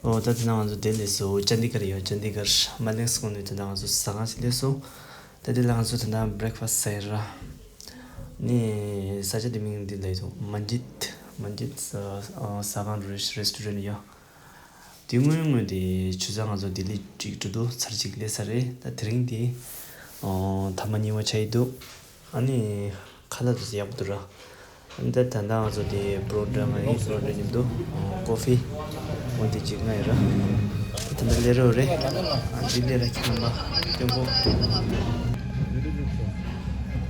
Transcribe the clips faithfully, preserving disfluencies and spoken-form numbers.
ཨོ་ད་དེ་ན་ང་ཚོ་དེ་སླེབས་སོང་། ཅན་དི་གར་ཡོད། ཅན་དི་གར་མ་ལེགས་སྐོང་ནས་དེ་ན་ང་ཚོ་ཟ་ཁང་ཞིག་སླེབས་སོང་། ད་དེ་ལ་ང་ཚོ་དེ་ན་བྷི་རེག་ཕ་སི་ཟ་ཡ་ར། ནི་ས་ཆ་དེ་མིང་འདི་ལ་ཡོད་དོ། མན་ཇིད། མན་ཇིད་ཟ་ཟ་ཁང་རེ་རེ་སི་ཊོ་རན་ཡོད། དེ་སྔོན་སྔོན་དེ་ཆུ་ཚོད་ང་ཚོ་ལྡི་ལི་ཊིག་ཊོ་དུ་ཚར་གཅིག་སླེབས་ས་རེད། ད་དེ་རིང་དེ་ཨོ་ཐ་མ་གཉིས་པ་ཆགས་ཡི་འདུག་ཨ་ནི་ཁ་ལག་དེ་ཡག་པོ་འདུག་ར། ཨ་ནི་ད་ད་ལྟ་ང་ཚོ་དེ་པོ་རོ་ཊ་ང་ཡི་པོ་རོ་ཊ་མཉམ་དུ་ཨོ་ཀོ་ཕི་འོ་དེ་གཅིག་ང་ཡི་ར། ད་ད་ལྟ་སླེབས་རོགས་རེད། ཨ་འདི་སླེབས་ར་ཁྱེད་རྣམ་པ་སྟོན་གོ།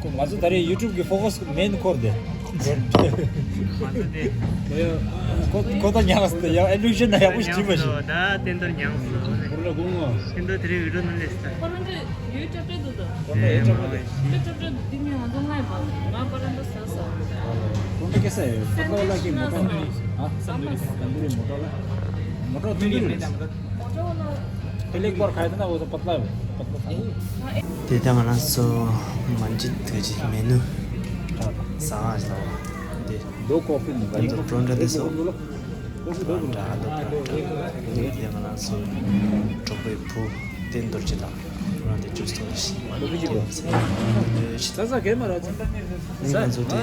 ང་ཚོ་ད་རེས་ཡུ་ཊུབ་ཀྱི་ཕོ་ཁ་སི་མེན་ཁོར་དེ། ཁོ་ཁོ་ད་ཉག་སྟེ་ཡ་ཨེ་ལུ་ཤན་ན་ཡག་པོ་ཞིག་བྲིས་པ་ཞིག་ད་བསྟན་རྡོར་ཉག་སོ། ཁོ་ལ་དགོངས་ངོ་བསྟན་རྡོར་དེ་རིང་བི་ཌིའོ་ནང་སླེབས་སྟ། ཁོ་རང་ཚོ་ཡུལ་ཅོ་ཏྲེ་འདུག་ད། ཁོ་ལ་ཡུལ་ཅོ་ཏྲེ་འདུག་ད། ཡུལ་ཅོ་ཏྲེ་འདུག་འདི་ནས་ང་ཚོ་ལྔ་ཡི་མ་ང་པ་ར་འདྲ་ཟ་ཟ། ཁོ་ལ་སྐད་ས་ཡོད། ཁོ་ལ་ལ་ཀི་མོ་ཊ་ལ། ཨ་ས་མི་རི་ས་མི་རི་མོ་ཊ་ལ། མོ་ཊ་མཐུན་གྱི་མེད། མོ་ཊ་ལ། དེ་ལེགས་པར་ཁ་ཡ་ད་ན་འོ་ས་པ་ཏ་ཡོད། པ་ཏ་ས། དེ་ད་ང་རང་ཚོ་མན་ཇིད་གི་མེ་ནུ་ཟ་ཁང་ཞིག་ལ་བ། འདི་ཌོ་ཀོ་ཕི་ནི་འདི་ཚོ་པོ་རོ་ཊ་དེ་ཚོ། པོ་རོ་ཊ་ཨ་ལོ་པོ་རོ་ཊ། འདི་དེ་ང་རང་ཚོ་གྲོགས་པོའི་བུ་བསྟན་རྡོར་གྱི་ལ་ང་རང་དེ་ཇུས་ཐོག་ལ་ཞིག་ས་ས་གེ་མ་ར་ཙམ་ས་ང་ཚོ་དེ་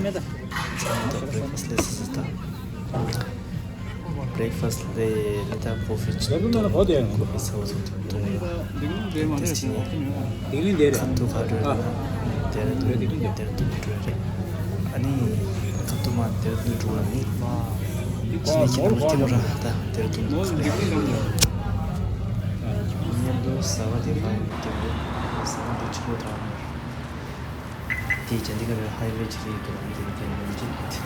མེད་ད། ཚང་མ་ད་བྷི་རེག་ཕ་སི་ལས་སི་སི་ད། བྷི་རེག་ཕ་སི་ལས་ནི་ད་ཀོ་ཕི་ཅིག་ལ་ལུ་ན་ལ་གོ་དེ་ཡང་ཀོ་ཕི་ཚ་བོ་ཚོ་དུ་འཐུང་ཡོད། ལྡིང་ལྡིང་དེ་མ་རེད། ལྡིང་ལྡིང་དེ་རེད། ཁ་ཐུག་ག་འགྲོ་ཡོད། ལྡིང་ལྡིང་དེ་རེད། ལྡིང་ལྡིང་དེ་རེད། ལྡིང་ལྡིང་འགྲོ་ཡོད་རེད། ཨ་ནི་ཁ་ཐུག་མ་དེ་རེད། ལྡིང་འགྲོ་ལ་ནི་ཕྱི་ནས་ཁྱེད་རང་ལ་སྐྱེལ་ར་ད་དེ་རེད། ལྡིང་འགྲོ་ཁ་རེད། མཉམ་དུ་ཟ་བ་དེ་ག་ཡིན་སྐྱེལ་རེད། ཟ་བ་དེ་ཕྱི་ལོགས་དང་། དེ་ཅན་དི་གར་ཧའི་ཝེ་ཅིག་རེད་འདུག་དེ་དེ་མན་ཇིད་མན་ཇིད་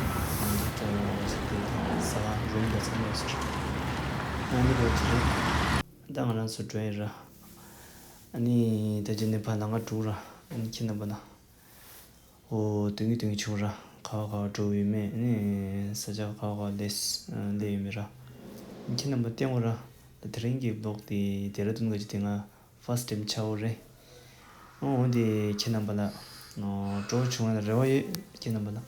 ཟ་ཁང་རུམ་དང་ཚང་མ་ཡོད་ཟེར། ཨ་ནི་རོ་ཅིག་རེད། ད་ང་རང་ཚོ་འགྲོ་ཡིན་ར། ཨ་ནི་ད་ཅི་ནས་ཕར་ལམ་ཁ་དྲུག་ར། ཨ་ནི་ཁྱེད་རྣམ་པ་ན། ཨོ་དུང་གི་དུང་གི་བྱུང་ར། ག་བ་ག་བ་འགྲོ་ཡོད་མེད། ཨ་ནི་ས་ཆ་ག་བ་ག་བ་སླེབས་སླེབས་ཡོད་མེད་ར། ཁྱེད་རྣམ་པ་བསྟན་དགོས་ར། ད་དེ་རིང་གི་བི་ལོག་དེ་ཌེ་ར་ལྡུན་ག་ཅི་དེ་ང་ཕར་སི་ཊི་ཊེམ་ཆགས་ཡོད་རེད། ཨོ་འོ་དེ་ཁྱེད་རྣམ་པ་ལ་ཨོ་སྤྲོ་བོ་བྱུང་བ་ལ་རེ་བ་ཡོད་ཁྱེད་རྣམ་པ་ལ།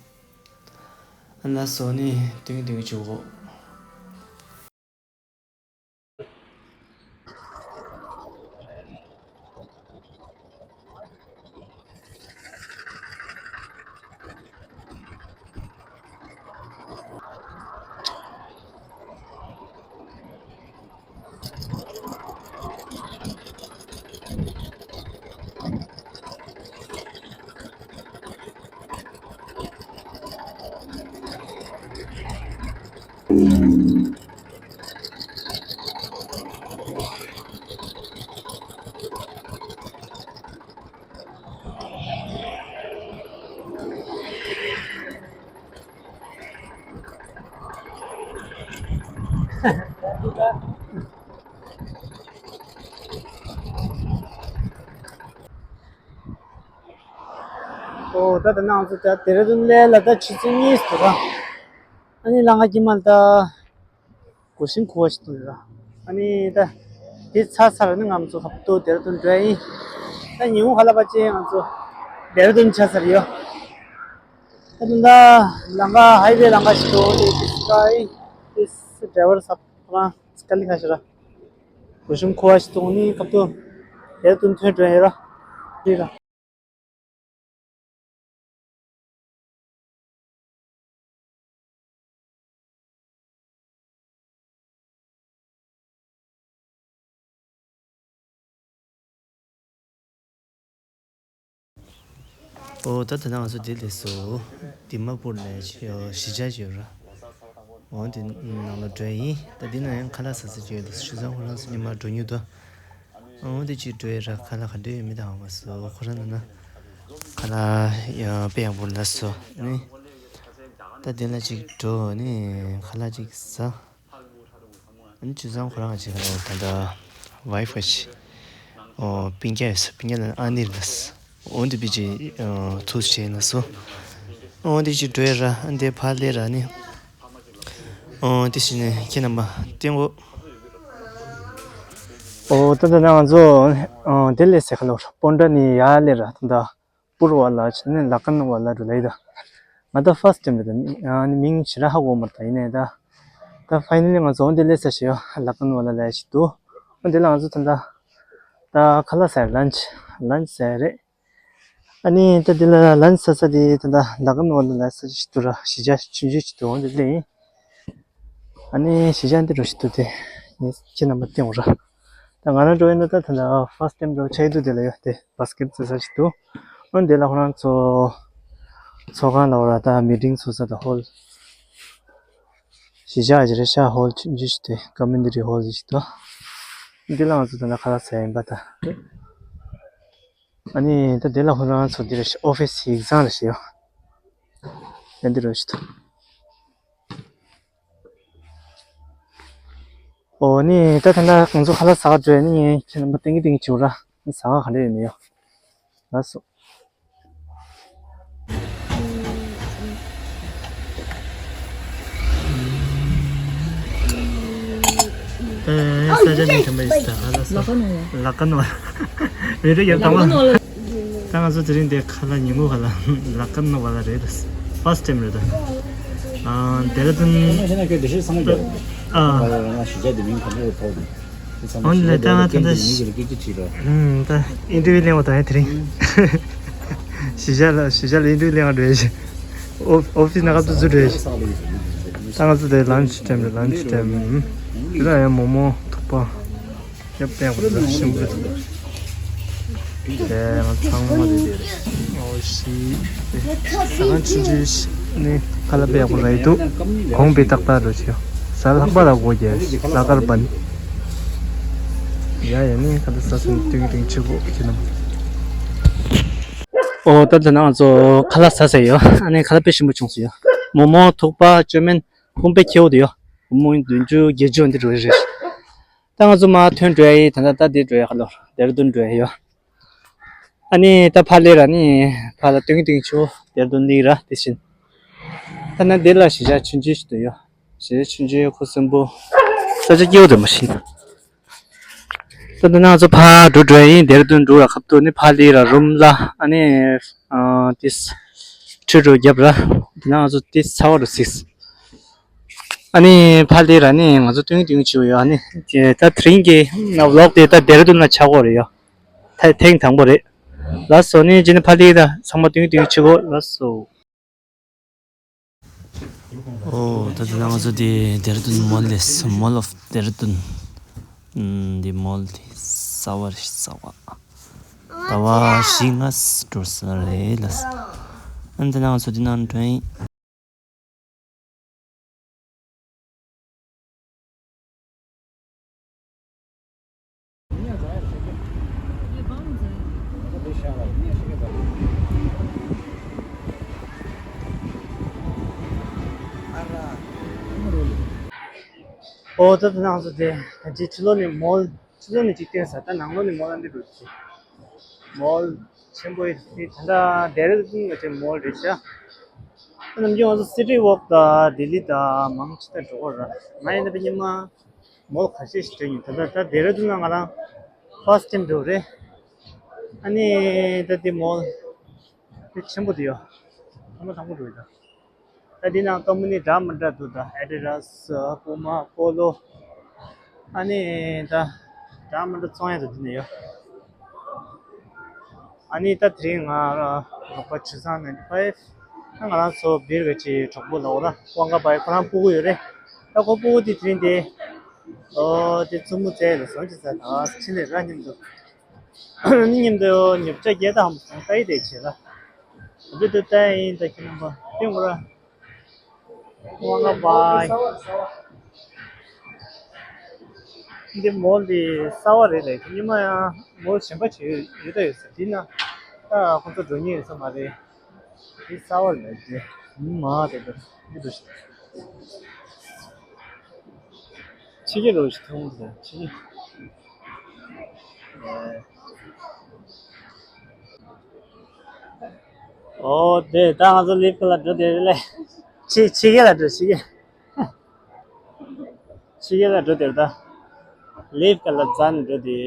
ཨ་ལགས་སོ་ནི་སྟོན་གྱི་སྟོན་གྱི་བྱེད་དགོས། ཨོ་ད་ད་ནང་ཚོ་ད་ཌེ་ར་ལྡུན་ལ་ད་ཆུ་ཚོད་གཉིས་འདུག་ར། ཨ་ནི་ལམ་ཁ་དཀྱིལ་མ་ལ་ད་གོས་ཤིང་ཁུ་བ་ཞིག་འདུག་ར། ཨ་ནི་ད་དེ་ཚར་ཚར་ནི་ང་ཚོ་ཁ་ཐུག་ཌེ་ར་ལྡུན་འགྲོ་ཡ་ཡིན། ད་ཉིན་གུང་ཧ་ལ་པ་ཅན་ང་ཚོ་ཌེ་ར་ལྡུན་ཆགས་ཚར་ཡོད། ད་དུང་ད་ལམ་ཁ་ཧའི་ཝེ་ལམ་ཁ་ཞིག་འགྲོ་འོང་དེ་དེ་སི་ཀའི་དེ་སི་ཌ་རའི་ཝར་ས་ཕ་རང་སི་ཀ་ལི་ཁ་ཤི་ར། གོས་ཤིང་ཁུ་བ་ཞིག་འདུག་ནི་སྐབས་དུ་དེར་དུ་ཐོན་འགྲོ་ཡོད་ར། རེད་ར། ཨོ་ད་ད་ནང་ང་ཚོ་འདི་སླེབས་སོང་། དི་མ་པུར་ནས་གཞིས་ཆགས་ཡོད་ར། འོ་དེ་ནང་ལ་འགྲོ་ཡིན། ད་འདི་ན་ཡང་ཁ་ལག་ཟ་ས་ཅིག་ཡོད་ལ་ཆུ་ཚང་ཁོ་རང་ཚོ་ཉི་མ་འགྲོ་མྱོང་འདུག་འོ་དེ་ཅིག་འགྲོ་ཡི་ར། ཁ་ལག་ག་འདྲ་ཡོད་མེད་ད་ཧ་མ་སོ། ཁོ་རང་ན་ན་ཁ་ལག་ཡང་དཔེ་ཡག་པོ་ལ་སོ་ནི། ད་འདི་ལ་ཅིག་འགྲོ་ནི་ཁ་ལག་ཅིག་ཟ། ཨ་ནི་ཆུ་ཚང་ཁོ་རང་ཅིག་ད་ལྟ་ཝའི་ཕ་ཅིག་ཨོ་སྤུན་ཀྱག་ཡོད་ས། སྤུན་ཀྱག་ལ་ཨ་ནི་ལ་ས། འོ་འདི་པི་ཅིག་ཨོ་ཐུགས་རྗེ་ཆེ་ལ་སོ། འོ་འདི་ཅིག་འགྲོ་ཡ་ར། ཨ་འདི་ཕར་སླེབས་ར་ནི། ཨོ་འདི་ཞིག་ནས་ཁྱེད་རྣམ་པ་བསྟན་གོ། ཨོ་ད་ད་ང་ཚོ་ཨོ་དེ་ལས་ཟེར་ཁ་ལོ་སྤོན་ཊ་ནི་ཡར་སླེབས་ར། ད་ད་པུར་བ་ལ་ཆ་ནས་ལ་ཀན་བ་ལ་རུ་ལ་ཡི་ད། ང་ད་ཕར་སི་ཊེམ་རེད་ད། ཨ་ནི་མིང་ཞེ་དྲག་ཧ་གོ་མ་རེད་ད། ཡིན་ནའི་ད། ད་ ད་ཕའི་ནལ་ལི་ང་ཚོ་འོ་འདི་སླེབས་ཚར་ཞིག་ཡོད། ལ་ཀ་ནོ་ལ་སླེབས་ཞིག་འདུག་འོ་འདི་ལ་ང་ཚོ་ད་ལྟ་ད་ཁ་ལག་ཟ་ཡ། ལན་ཆི། ལན་ཆི་ཟ་ཡ་རེད། ཨ་ནི་ད་འདི་ལ་ལན་ཆི་ཟ་ས་དེ་ད་ལྟ་ལ་ཀ་ནོ་ལ་སླེབས་ཚར་ཞིག་འདུག་ར། གཞིས་ཆགས་ཆུང་ཆུང་ཞིག་འདུག་འོ་འདི་སླེབས་ཡིན། ཨ་ནི་གཞིས་ཆགས་འདི་འདྲ་ཞིག་འདུག་དེ་ངས་ཁྱེད་རྣམ་པ་སྟོན་འོང་ར། ད་ང་རང་འགྲོ་ཡིན་ན་ད་ད་ལྟ་ཕར་སི་ཊི་ཊེམ་འགྲོ་ཆགས་ཡོད་འདུག་དེ་ལ་ཡོད་དེ་བྷ་སི་ཀེཊ་རྩེ་ས་ཞིག་འདུག་འོ་འདི་ལ་ཁོ་རང་ཚོ་ཚོགས་ཁང་ལ་འོ་ར། ད་མི་ཊིང་ཚོགས་ས་དང་ཧོལ། གཞིས་ཆགས་ཀྱི་རེད་ཤག་ཧོལ་ཆུང་ཆུང་ཞིག་དེ་ཀོ་མིའུ་ནི་ཊི་ཧོལ་ཞིག་འདུག་འདི་ལ་ང་ཚོ་ད་ལྟ་ཁ་ལག་ཟ་ཡ་ཡིན་པ་ད། ཨ་ནི་ད་དེ་ལ་ཁོ་རང་ཚོ་འདི་རེད་ཤག་ཨོ་ཕི་སི་ཡིག་ཚང་རེད་ཤག་ཡོད། ཡ་འདི་རེད་ཤག་འོ་ནི་ད་ད་ལྟ་ང་ཚོ་ཁ་ལག་ཟ་ག་འགྲོ་ཡ་ནི་ངས་ཁྱེད་རྣམ་པ་སྟོན་གི་སྟོན་གི་བྱེད་འོང་ར། ཟ་ཁང་ག་འདྲ་ཡོད་མེད་ཡོད། ལགས་སོ། ཨེ། ས་ཆ་ནི་དེ་འདྲ་ཡིན་ད། ཧ་ལ་ས། ལ་ཀ་ནོ་ལ། མི་རིགས་ཡང་དང་པོ། ད་ང་ཚོ་དེ་རིང་འདི་ཁ་ལག་ཉིན་གུང་ཁ་ལག་ལ་ཀ་ནོ་བ་ལ་རེད། ཕར་སི་ཊི་ཊེམ་རེད་ད། ཨ། ཌེ་ར་ཌུན། ཨ། འོན་ལ་ད་ང་ད་ལྟ་ད་ཨིན་ཊར་བིའུ་ལེན་པ་དང་ཡ་དེ་རིང་། གཞིས་ཆགས་ལ་གཞིས་ཆགས་ལ་ཨིན་ཊར་བིའུ་ལེན་པ་འགྲོ་ཡ་ཞིག་ཨོ་ཨོ་ཕི་སི་ནང་ཁ་ཚུར་ཚུར་འགྲོ་ཡ་ཞིག་ད་ང་ཚོ་དེ་ལན་ཆི་ཊེམ་རེད། ལན་ཆི་ཊེམ། དེ་ལ་ཡང་མོག་མོག་ཐུག་པ། ཡབ་དཔེ་ཡག་པོ་འདུག་ཤིང་བུ་རེད། དེ་ང་ཚང་མ་དེ་དེ་རེད། ཨོ་ཤི། ཟ་ཁང་ཆུང་ཆུང་ནི་ཁ་ལག་དཔེ་ཡག་པོ་རག་གི་འདུག་གོང་དཔེ་ཏག་ཏག་འགྲོ་ཆེ། ཟ་ལྷག་པ་ར་གོ་རྒྱལ་ལ་ཀར་བན། ཡ་ཡ་ནི་ཁ་ལག་ཟ་སོང་། ཏིང་ཏིང་ཆུ་བོ་ཁྱེད་རྣམས། ཨོ་ད་ད་ང་ཚོ་ཁ་ལག་ཟ་ཟེར་ཡོད། ཨ་ནི་ཁ་ལག་དཔེ་ཞིམ་པོ་བྱུང་སོང་ཡོད། མོག་མོག་ཐུག་པ་ཅོ་མན་ཁུང་པའི་ཁྱེའུ་དེ་ཡོད། བུ་མོ་བདུན་ཅུ་བརྒྱད་ཅུ་འདི་འགྲོ་ཡི་རེད། ད་ང་ཚོ་མར་ཐོན་འགྲོ་ཡ་ཡིན། ད་ད་ད་འདི་འགྲོ་ཡ་ཁ་ལོ་ཌེ་ར་ཌུན་འགྲོ་ཡ་ཡོད། ཨ་ནི་ད་ཕར་སླེབས་ར་ནི་ཕར་ལ་ཏིང་ཏིང་ཆུ་ཌེ་ར་ཌུན་སླེབས་ར་དེ་བཞིན། ད་ན་འདི་ལ་གཞིས་ཆགས་ཆུང་ཆུང་ཞིག་འདུག་ཡོད། གཞིས་ཆགས་ཆུང་ཆུང་ཁུ་སིམ་པོ། ས་ཆ་སྐྱིད་པོ་དེ་མ་ཤེས། ད་ད་ན་ང་ཚོ་ཕར་འགྲོ་འགྲོ་ཡ་ཡིན། ཌེ་ར་ཌུན་འགྲོ་ར་ཁབ་ཏུ་ནི་ཕར་སླེབས་ར་རུམ་ལ་ཨ་ནི་ཨ་ཏིས་ཁྲུ་རུ་རྒྱབ་ར། ད་ན་ང་ཚོ་ཏིས་ཚ་བ་རུ་སིགས། ཨ་ནི་ཕར་སླེབས་ར་ནི་ང་ཚོ་ཏིང་ཏིང་ཆུ་ཡོད། ཨ་ནི་ད་དེ་རིང་གི་ཝི་ལོག་དེ་ད་ཌེ་ར་ཌུན་ལ་ཆགས་ཀྱི་ཡོད་རེད་ཡ། ད་ཐེངས་དང་པོ་རེད། ལགས་སོ། ནི་ཅི་ནི་ཕར་སླེབས་ད་ཚང་མ་ཏིང་ཏིང་ཆུ་གོ། ལགས་སོ། ཨོ་ད་དེ་ང་ཚོ་དེ་ཌེ་ར་ཌུན་མོལ་ལས། མོལ་ཨོཕ་ཌེ་ར་ཌུན། ཨམ། འདི་མོལ་དེ་གསར་པ་རེད་གསར་པ། ཟླ་བ་བཞི་ལྔ་འགྲོ་ས་རེད་ལགས། ཨ་ནི་ད་ང་ཚོ་དེ་ནང་འགྲོ་ཡིན། ཨོ་ད་ད་ང་ཚོ་དེ་ད་ཅི་ཕྱི་ལོགས་ནས་མོལ། ཕྱི་ལོགས་ནས་ཅིག་བསྟན་ས། ད་ནང་ལོགས་ནས་མོལ་ཨ་འདི་འགྲོ་ཅིག་མོལ་ཆེན་པོ་ཡིན། ད་ལྟ་ཌེ་ར་ཌུན་ག་ཅིག་མོལ་རེད་ཤག་ད་ནམ་རྒྱུན་ང་ཚོ་སི་ཊི་ཝོག་དང་ལྡི་ལི་དང་མང་ཆེ་ད་འགྲོ་གི་རེད། ང་ཡིན་ན་ད་ཉི་མ་མོལ་ཁ་ཤས་ཤིག་འགྲོ་ཡིན། ད་ལྟ་ད་ཌེ་ར་ཌུན་ལ་ང་རང་ཕར་སི་ཊེམ་འགྲོ་རེད། ཨ་ནི་ད་འདི་མོལ་དེ་ཆེན་པོ་དེ་ཡོད། ཚང་མ་དང་པོ་འགྲོ་ཡོད་ད། ད་འདི་ནང་ཀམ་པ་ནི་འདྲ་མི་འདྲ་འདུག་ད་ཨེ་ཌི་ཌཱས། པུ་མ། པོ་ལོ། ཨ་ནི་ད་འདྲ་མི་འདྲ་བཙོང་ཡ་འདུག་འདི་ནས་ཡོད། ཨ་ནི་ད་དེ་རིང་ང་རོགས་པ་ཆུ་བཟང་ནའིན་ཊི་ཕའིབ། ད་ང་རང་ཚོ་སྦིར་ག་ཅིག་གྲོགས་པོ་ལ་འོ་ལ་ཝང་ག་བའི་ཁོ་རང་སྤུ་གུ་ཡོད་རེད། ད་ཁོ་སྤུ་གུ་དེ་དེ་རིང་དེ་ཨོ་དེ་རྩེད་མོ་རྩེ་ལ་སོང་ཅི་ཟ། ད་ཕྱི་ལས་ར་མཉམ་དུ། ནི་མཉམ་དུ་ཉོ་ཆ་རྒྱས་དང་ཧམ་སང་ལྟ་ཡི་དེ་བྱེད་ལ། འདི་དུ་ལྟ་ཡིན་ད་ཁྱེད་རྣམ་པ་སྟོན་དགོས་ར། ཝང་ག་བའི། འདི་མོལ་འདི་གསར་བ་རེད་ལས། ཉི་མ་ཡང་མོལ་གཞན་པ་བྱེད་ཡོད་ད་ཡོད་ཟེར། འདི་ན་ད་ཁོང་ཚོ་འགྲོ་ཉེན་ཡོད་ས་མ་རེད། འདི་གསར་བ་རེད་ལས། འདི་མ་དེ་འདྲ་འདི་འདུག་ཕྱི་རྒྱལ་རོ་ཞིག་མཐོང་ཟེར་ཕྱི་རྒྱལ། ཨོ་དེ་ད་ང་ཚོ་ལིབ་ཁ་ལ་འགྲོ་དེ་རེད་ལས། ཕྱི་ཕྱི་རྒྱལ་ལ་འགྲོ་ཕྱི་རྒྱལ། ཕྱི་རྒྱལ་ལ་འགྲོ་དེ་རེད་ད། ལིབ་ཁ་ལ་འཛར་ནས་འགྲོ་དེ།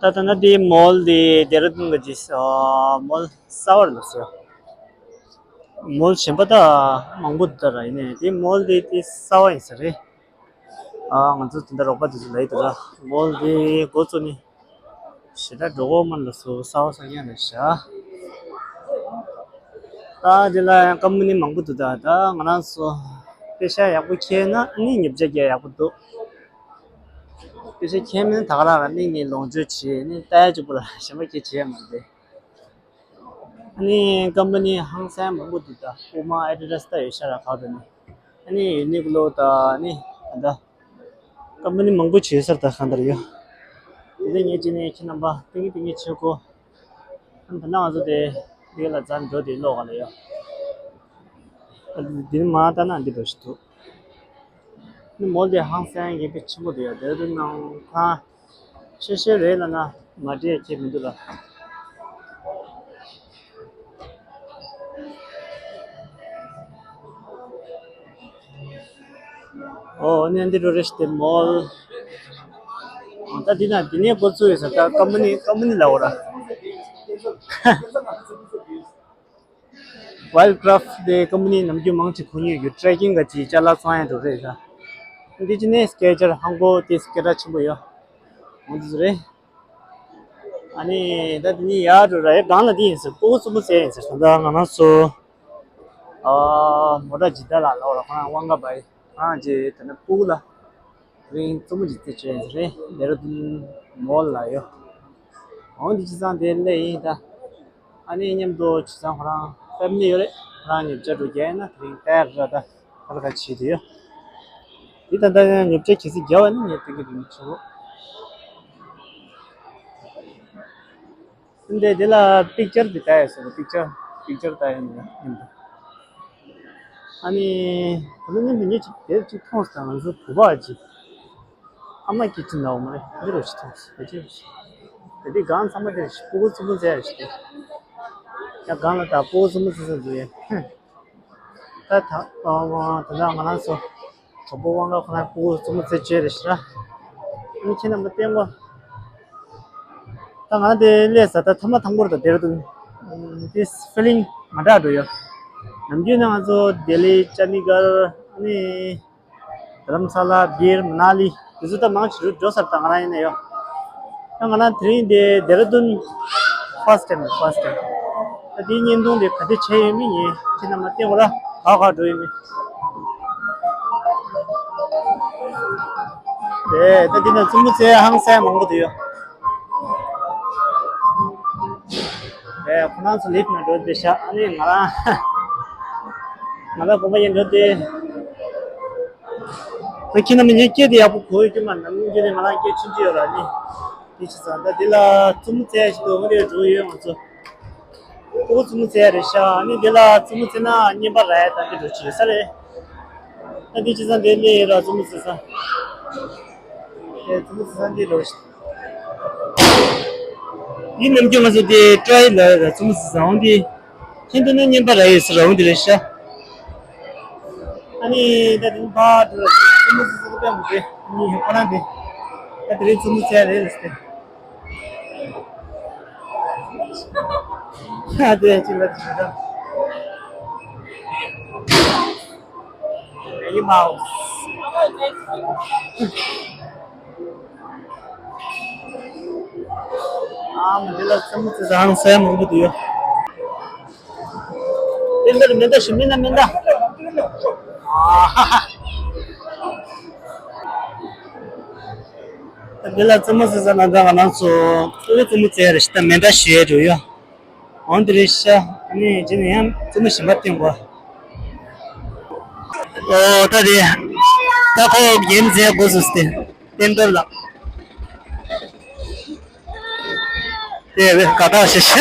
ད་ད་ན་དེ་མོལ་དེ་ཌེ་ར་ཌུན་ག་ཅིག་མོལ་གསར་བ་རེད་ཟེར། མོལ་གཞན་པ་ད་མང་པོ་འདུག་ད་ར། ཡིན་ནའི་དེ་མོལ་དེ་དེ་གསར་པ་ཡིན་ས་རེད། ཨ་ང་ཚོ་དེ་འདྲ་རོགས་པ་དེ་ཚོ་ལ་ཡི་ད་ར་མོལ་དེ་འགོ་བཙུགས་ནས་ཞེ་དྲག་འགྲོ་གོ་མ་ལ་སོ་གསར་པ་གསར་རྐྱང་རེད་ཤག་ད་དེ་ལ་ཡང་ཀམ་པ་ནི་མང་པོ་འདུག་ད། ད་ང་རང་ཚོ་པེ་ཤ་ཡག་པོ་ཁྱེར་ན་ཨ་ནི་ཉོ་ཆ་རྒྱག་ཡག་པོ་འདུག་པེ་ཤ་ཁྱེར་མིན་ད་ག་རང་ལ་གླིང་ནས་ལོངས་སྤྱོད་བྱེད་ནི་ལྟ་ཡ་གཅིག་པོ་ལ་གཞན་པ་ཁྱེར་བྱེད་ཡ་མ་རེད། ཨ་ནི་ཀམ་པ་ནི་ཧང་སང་མང་པོ་འདུག་ད། པུ་མ་ཨེ་ཌི་ཌ་སི་ད་ཡོད་ཤག་ར་ཁག་ཏུ་ནི། ཨ་ནི་ཡུ་ནི་ཀུ་ལོ་ད་ནི་ད་ཀམ་པ་ནི་མང་པོ་བྱེད་ས་ད་གང་ལྟར་ཡོད། དེ་ལས་ངས་ཅི་ནས་ཁྱེད་རྣམ་པ་ཏིང་ངེ་ཏིང་ངེ་བྱེད་དགོས། ཨ་ནི་ད་ནང་ང་ཚོ་དེ་དེ་ལ་འཛམ་འགྲོ་དེ་ལོག་ག་ལ་ཡོད། ཨ་ནི་འདི་ནི་མ་ལྟ་ན་འདི་འགྲོ་ཞིག་འདུག་ནི་མོལ་དེ་ཧང་སང་ཡིན་པའི་ཆེན་པོ་དེ་ཡོད། དེ་དུ་ནང་ཁང་ཤེས་ཤེས་རེད་ལ་ན་མ་འདྲེས་ཁྱེད་མི་འདུག་ལ། ཨོ་ནི་འདི་རུ་རེ་ཞིག་དེ་མོལ། ད་འདི་ན་འདི་ནས་འགོ་ཚུགས་ཡོད་ས། ད་ཀམ་པ་ནི་ཀམ་པ་ནི་ལ་འོ་ར། ཝའིལ་ཀྲབ་དེ་ཀམ་པ་ནི་ནམ་རྒྱུན་མང་ཆེ་ཁོ་གཉིས་ཀྱི་ཊེ་རེ་ཀིང་ག་ཅིག་ཅ་ལག་ཚོང་ཡ་འགྲོ་རེད་ཤག་འདི་ཅི་ནས་སྐད་ཆར་ཧང་གོ་དེ་སྐད་གྲགས་ཆེན་པོ་ཡོད། འོ་འདི་ཚོ་རེད། ཨ་ནི་ད་འདི་ནི་ཡར་འགྲོ་ར་ཡ་སྒང་ལ་འདི་ཡིན་ཟེར། སྤུ་གུ་རྩུབ་མོ་རྩེ་ཡིན་ཟེར། ད་ལྟ་ང་རང་ཚོ་ཨ་མོ་ཊ་ཇི་ལྟར་ལ་ལོག་ར་ཁོ་རང་དབང་ག་བའི་ཁོ་རང་ཅེ་ད་ནི་སྤུ་གུ་ལ། དེ་རིང་རྩེད་མོ་ཅིག་རྩེ་བྱས་རེད། ལྡེ་ར་ལྡུན་མོལ་ལ་ཡོད། འོང་འདི་བྱས་ཙང་དེ་སླེབས་ཡིན་ད། ཨ་ནི་མཉམ་དུ་བྱས་ཙང་ཁོ་རང་ཕེ་མི་ལི་ཡོད་རེད། ཁོ་རང་ཉོ་ཆ་འགྲོ་རྒྱུ་ཡིན་ན་དེ་རིང་ལྟ་ཡག་ར་ད་ཁ་ལ་ཁ་བྱེད་དེ་ཡོད། འདི་ད་ལྟ་ཡང་ཉོ་ཆ་གལ་སྲིད་རྒྱབ་པ་ནི་ངས་སྟོན་གྱི་འདུག་མི་ཆོག་འདི་འདི་ལ་པིག་ཅར་འདི་ལྟ་ཡ་སོང་། པིག་ཅར་པིག་ཅར་ལྟ་ཡ་ནི་ཡིན་འདུག་ཨ་ནི་ད་ལོ་ཉིན་དེ་ཉིད་ཅིག་དེར་ཅིག་མཐོང་སོང་། ང་ཚོ་བུ་བ་ཅིག་ཨ་མ་ཀི་ཅིན་ལའོ་མ་རེད། འདི་རུ་ཞིག་མཐོང་སོང་། དེ་ཅིག་དེ་དེ་སྒང་ཚང་མ་དེ་སྤུ་གུ་རྩུབ་མོ་རྩེ་ཡ་རེད་ཤག་ཡ་སྒང་ལ་ད་སྤུ་གུ་རྩུབ་མོ་རྩེ་ས་འདུག་ཡ། ད་ད་ད་ང་རང་ཚོ་གྲོགས་པོ་དབང་ག་ཁོ་རང་སྤུ་གུ་རྩུབ་མོ་རྩེ་བྱས་རེད་ཤག་ཨ་ནི་ཁྱེད་རྣམ་པ་བསྟན་གོ་ད་ང་རང་དེ་སླེབས་ས་ད་ཐ་མ་དང་པོར་ད་དེར་དུ་དེ་ཕི་ལིང་མ་འདྲ་འགྲོ་ཡོད། ནམ་རྒྱུན་ན་ང་ཚོ་ལྡི་ལི་ཅན་ཌི་གར་ཨ་ནི་རྡ་རམ་ས་ལ་སྦིར་མ་ན་ལི་དེ་ཚོ་ད་མང་ཆེ་རུ་འགྲོ་ས་རེད། ད་ང་རང་ཡིན་ན་ཡོད། ད་ང་རང་དེ་རིང་འདི་ལྡེ་ར་ལྡུན་ཕར་སི་ཊི་ཊེམ་ཕར་སི་ཊི་ཊེམ། ད་དེའི་བརྙན་ཐུང་དེ་ག་དེ་བྱས་ཡོད་མེད་ངས་ཁྱེད་རྣམ་པ་བསྟན་གོ་ར། ག་ག་འགྲོ་ཡོད་མེད། དེ་ད་འདི་ན་རྩེད་མོ་རྩེ་ཧང་སང་མང་པོ་འདུག་ཡོད། དེ་ཁོ་རང་ཚོ་ལིབ་ནང་འགྲོ་བསྡད་ཤག་ཨ་ནི་ང་རང་ང་རང་དགོན་པ་ཡན་འགྲོ་དེ། ད་ཁྱེད་རྣམ་པ་ངའི་སྐད་དེ་ཡག་པོ་གོ་ཡོད་ཀྱི་མ། ནམ་རྒྱུན་ནས་ང་རང་སྐད་ཆུང་ཆུང་ཡོད་ར་ནི། དེ་བྱས་ཙང་ད་འདི་ལ་རྩེད་མོ་རྩེ་ཡ་ཞིག་འདུག་ང་དེ་འགྲོ་ཡོད་ང་ཚོ། ཨོ་རྩེད་མོ་རྩེ་ཡ་རེད་ཤག་ཨ་ནི་འདི་ལ་རྩེད་མོ་རྩེ་ན་རྔན་པ་རག་ཡ་ད་འདི་འགྲོ་བྱེད་ས་རེད། ད་འདི་བྱས་ཙང་འདི་སླེབས་ཡོད་ར་རྩེད་མོ་རྩེ་ས། དེ་རྩེད་མོ་རྩེ་ས་འདི་འགྲོ་ཞིག་འདི་ནམ་རྒྱུན་ང་ཚོ་དེ་ཊ་རའི་ལ་ར་རྩེད་མོ་རྩེ་ས་འོང་དེ། ཁྱེད་འདི་ན་རྔན་པ་རག་ཡོད་ཟེར་ར་འོང་དེ་རེད་ཤག་ཨ་ནི་ད་དེ་ཕར་དེ་ར་རྩེད་མོ་རྩེ་ས་དེ་པད་མོ་དེ་ནི་ཧེ་ཁོ་རང་དེ། ད་དེ་རིང་རྩེད་མོ་རྩེ་ཡ་རེད་ལ་སྟེ། ཨ་དེ་ཅི་ལ་ཅི་ལ། Mickey Mouse. ཨ་མ་འདི་ལ་རྩེད་མོ་རྩེ་ས་ཧང་སང་མང་པོ་འདུག་ཡོད། འདི་འདིར་མེ་མདའ་ཞིག་མིན་ན་མེ་མདའ། ཨ་ཧ་ཧ། འདི་ལ་རྩེད་མོ་རྩེ་ས་ན་ད་ང་རང་ཚོ་ཨོ་རྩེད་མོ་རྩེ་ཡ་རེད་ཤག་ད་མེ་མདའ་ཞུ་ཡ་འགྲོ་ཡོད། འོང་དེ་རེད་ཤག་ཨ་ནི་རྗེས་ནས་ཡང་རྩེད་མོ་གཞན་པ་སྟོན་གོ་ཨོ་ད་དེ་ད་ཁོ་གེམ་རྩེ་དགོས་སུ་སྟེ་བསྟན་རྡོར་ལགས། དེ་བས་དགའ་ཐག་ཤིག་ཤག་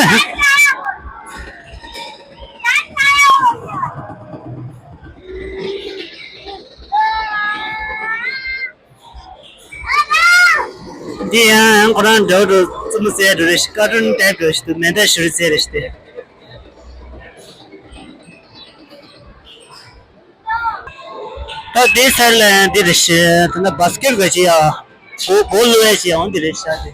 འདི་ཡང་ཁོ་རང་འདྲ་བོ་རྩེད་མོ་རྩེ་འགྲོ་རེད་ཤག་ཀར་ཊུན་ཊའིབ་རེད་ཤག་ཏུ་མེ་མདའ་གཞུ་རེ་རྩེ་རེད་ཤག་སྟེ། ད་དེའི་སར་ལ་ཡང་འདི་རེད་ཤག་ད་ལྟ་བཱ་སི་ཀེཊ་ག་ཅི་ཡ། གོ་གོ་ལོ་ཡ་ཅི་ཡང་འདི་རེད་ཤག་སྟེ།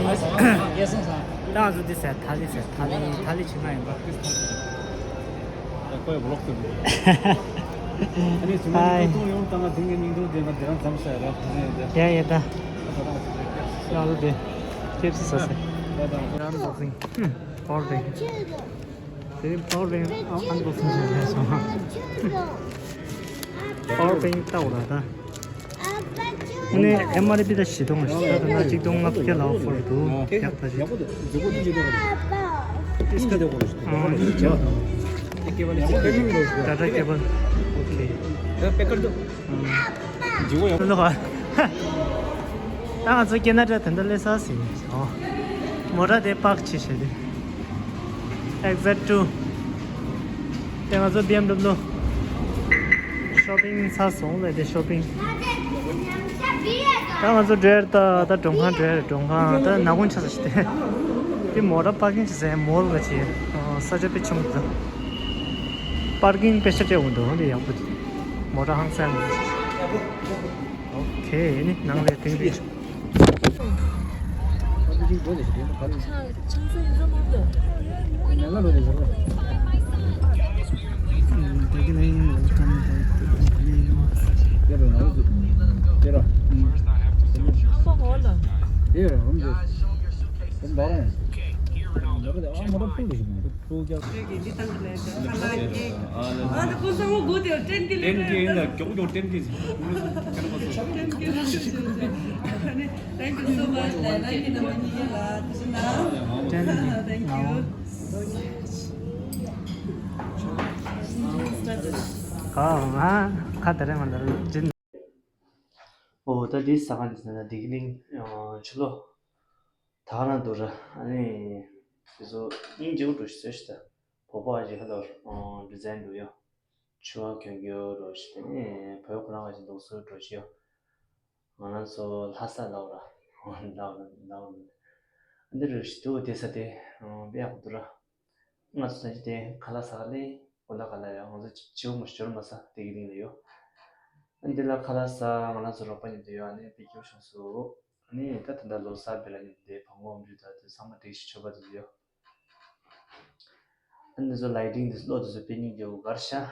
ཡིན། ད་ང་ཚོ་འདི་ཟེར་ཐ་ལི་ཟེར་ཐ་ལི་ཐ་ལི་ཕྱི་ནང་ཡིན་པ། ད་ཁོས་ཝི་ལོག་བཏང་། ཨ་ནི་ཇུ་མ་ནི་ཧའི། ཏོང་ཏོང་ཡོང་དང་ང་དེང་གི་ཉིན་དུ་དེ་ང་དེ་རང་མཚམས་ཟེར་ར་ཐ་ནི་དེ། ཡ་ཡ་ད། ད་ད་ད་ད་ད་ད། ཡ་ལོ་དེ། ཁེབ་སི་ཟ་ཟེར། ད་ད་ད། ཨན་བོག་སིང་། ཧུམ། པ་ཝར་བེང་། དེ་པ་ཝར་བེང་ཨན་བོག་སིང་བྱས་སོང་། པ་ཝར་བེང་ལྟ་འོ་ད་ད། ཨ་ནི་ཨེམ་ཨར་པི་ད་བཞི་སྟོང་ཞིག་ད་ད་ན་གཅིག་སྟོང་ལྔ་བརྒྱ་ལ་ཨོ་ཕར་འདུག་ཡག་ད་ཞིག་ཨ་ནི་ཇོ། ད་ད་ཀེ་བལ། ཨོ་ཁེ། ད་ང་ཚོ་ཁེ་ན་ཌ་ད་ལྟ་སླེབས་ཚར་ཟིན། ཨོ། མོ་ཊ་དེ་པཱག་བྱས་བྱས་ཏེ། ཨེག་ཟེག་ཊི་ཊུ། དེ་ང་ཚོ་བི་ཨེམ་ཌབ་ལུ། ཤོ་པིང་ཚར་སོང་ལས་དེ་ཤོ་པིང་། ད་ང་ཚོ་འགྲོ་ཡ་ད་ད་མགྲོན་ཁང་འགྲོ་ཡ་མགྲོན་ཁང་ད་ནག་ཁུང་ཆགས་ས་ཞིག་སྟེ། དེ་མོ་ཊ་པཱར་ཀིང་བྱེད་ས་མོལ་ག་ཅིག་ས་ཆ་དཔེ་ཆེན་པོ་འདུག་པཱར་ཀིང་དཔེ་ཆ་སྤྲད་འོང་འདུག་འདི་ཡག་པོ་འདུག་མོ་ཊ་ཧང་སང་འདུག་ཨོ་ཁེ། ནི་ནང་ལས་དེང་དུས། འདི་དང་གི་ལས་ཀ་ཁ་ལག་གི་ཨ་ད་ཁོ་ཚང་མ་སྒུག་དེ་ཡོད། ཏན་གི་ལས་ཀ་ཏན་གི་ཡིན་ན་མགྱོགས་མགྱོགས་ཏན་གི་ཏན་གི་ལས་ཀ་ཞུ་ཞུ་ཞུ། Thank you so much. Thank you. Thank you. ཨོ་ང་ཁ་དེ་རེད་མ་འདར་ཅིན། ཨོ་ད་འདི་ས་ག་འདི་ན་བདེ་སྐྱིད་གླིང་ཆུ་ལོག་ད་ག་རང་འདུག་ར། ཨ་ནི་དེ་ཚོ་སྙིང་རྗེ་པོ་འདུག་ཞེས་ཟེར་ཞིག་ད་བོད་པ་ཞིག་ཧ་ལོར་ཌི་ཛའིན་འདུག་ཡོ། ཆུ་བ་གྱོན་གྱི་ཡོད་འགྲོ་ཞིག་དེ་ནས་བོད་ཁོ་རང་ཞིག་འདུག་སུ་འགྲོ་ཞིག་ཡོ། ང་རང་ཚོ་ལྷ་ས་ལའོ་ར། ལའོ་ལའོ་ལའོ། འདི་རུ་ཞིག་འདུག་དེ་ས་དེ་དཔེ་ཡག་པོ་འདུག་ར། ང་ཚོ་ད་ཅི་དེ་ཁ་ལག་ཟ་ག་ལེ་གོ་ལ་ག་ལ་ཡ་ང་ཚོ་ཅི་བོ་མ་ཞོར་མ་ས་དེ་གི་ལིང་ལ་ཡོ། ཨ་འདི་ལ་ཁ་ལག་ཟ་ང་རང་ཚོ་རོགས་པ་ཉིད་དུ་ཡོ། ཨ་ནི་པི་ཀྱོ་ཤོག་སུ། ཨ་ནི་ད་ད་ད་ལོ་གསར་བེ་ལ་ཉིད་དེ་བང་གོ་འོམ་རི་ད་དེ་ཚང་མ་དེ་ཞིག་ཆོས་པ་དེ་ཡོ། ཨ་འདི་ཚོ་ལའི་ཊིང་དེ་ཚོ་གློག་དེ་ཚོ་དཔེ་སྙིང་རྗེ་བོ་གར་ཤ། ཨ་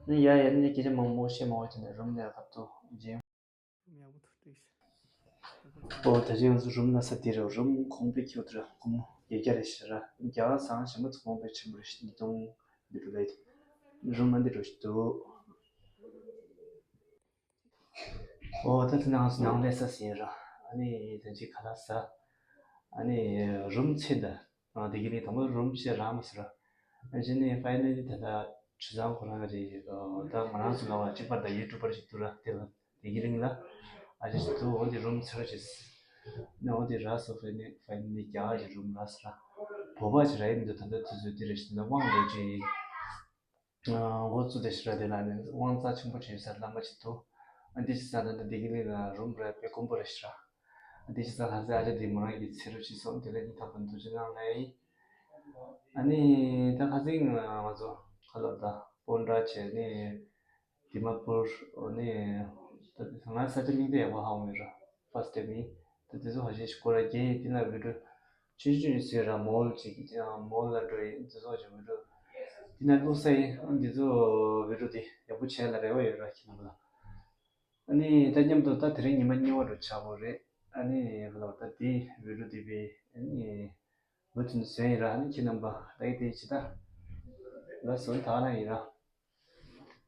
ནི་ཡ་ཡ་ཨ་ནི་སྐད་ཆ་མང་པོ་བཤད་མ་འོས་དེ་ནས་རུམ་ནས་ཁབ་ཏུ་རྗེ། ཨོ་ད་ཅི་ང་ཚོ་རུམ་ན་ས་དེ་རེད། རུམ་གོང་པའི་ཁྱོད་དེ་ར་ཁོང་རྒྱ་རྒྱ་རེད་ཤི་ར་རྒྱ་སང་ཞེ་མ་ཚོ་གོང་པའི་ཆེན་པོ་རེད་ཤི་འདི་དུང་འདི་རུ་ལས་རུམ་མ་འདི་རུ་ཤི་འདུག་ཨོ་ད་དེ་ནང་ནང་ལས་ས་ཟིན་ར། ཨ་ནི་ད་ཅི་ཁ་ལག་ཟ། ཨ་ནི་རུམ་ཚེ་ད། ཨ་དེ་གི་ནི་དང་པོ་རུམ་ཞེས་རག་མ་སོང་ར། ཨ་ཅི་ནི་ཕའི་ནལ་ལི་ད་ལྟ་ཆུ་ཚང་ཁོ་རང་རེད། ཨ་ད་ང་རང་ཚོ་ལ་བ་གཅིག་པར་ད་ཡུ་ཊུབ་པར་ཞིག་འདུག་ར། དེ་ལ་དེ་གི་རིང་ལ་ཨ་ཅི་ཞིག་འདུག་འོ་དེ་རུམ་ཚེ་ར་ཅིག་ནི་འོ་དེ་རག་སོང་། ཕའི་ནལ་ཕའི་ནལ་ལི་རྒྱ་གར་གྱི་རུམ་རག་སོང་ར། བོད་པ་ཅིག་རག་ཡིན་འདུག་ད་ལྟ་དུས་ཚོད་དེ་རེད་ཞིག་ད་ལྟ་དབང་ལོ་ཅིག་འགོ་བཙུགས་ཏེ་ཞིག་ར། དེ་ལ་ནི་དབང་རྩ་ཆེན་པོ་བྱས་ས་བླ་མ་ཅིག་འདུག་ཨ་འདི་ཅི་ས་ད་ད་འདི་གི་ལི་ལ་རུམ་ར་དཔེ་དཀོན་པོ་རེད་ཤི་ར། ཨ་འདི་ཅི་ས་ལྷ་སའི་ཨ་ཅག་འདི་མོ་རང་གི་ཚེ་རུ་ཅི་སོང་དེ་ལ་ཡིན་ཐག་པ་འདུག་ཅི་གནང་ལེ་ཡིན། ཨ་ནི་ད་ཁ་སང་ང་ཚོ་ཁ་ལོ་ད་སྤོན་ཊ་བྱས་ནས་དི་མ་པུར་ཨོ་ནི་ད་ང་ས་ཆ་མིང་དེ་ཡག་པོ་ཧ་གོ་མེད་ར། ཕར་སི་ཊེབ་ཡིན། ད་དེ་ཚོ་ཧ་ཤེས་ཤིག་སྐོར་ར་རྒྱས་ཡིན། དེ་ན་བི་ཌིའོ་ཆུང་ཆུང་ཡིན་ཟེར་ར། མོལ་ཅིག་མོལ་ལ་འགྲོ་ཡིན། དེ་ཚོ་ཅིག་བི་ཌིའོ་དེ་ན་བླུགས་ས་ཡིན། ཨ་འདི་ཚོ་བི་ཌིའོ་དེ་ཡག་པོ་བྱས་ལ་རེ་བ་ཡོད་ར་ཁྱེད་རྣམ་པ་ལ། ཨ་ནི་ད་མཉམ་དུ་ད་དེ་རིང་ཉི་མ་གཉིས་པ་འགྲོ་ཆགས་པོ་རེད། ཨ་ནི་ཧ་ལ་ད་དེ་བི་ཌིའོ་དེ་བི་ཨ་ནི་བུ་ཚོ་ནི་བཟོས་ཡིན་ར། ཨ་ནི་ཁྱེད་རྣམ་པ་ད་ཡི་དེ་ཅི་ད་ལ་བཟོས་ད་རང་ཡིན་ར།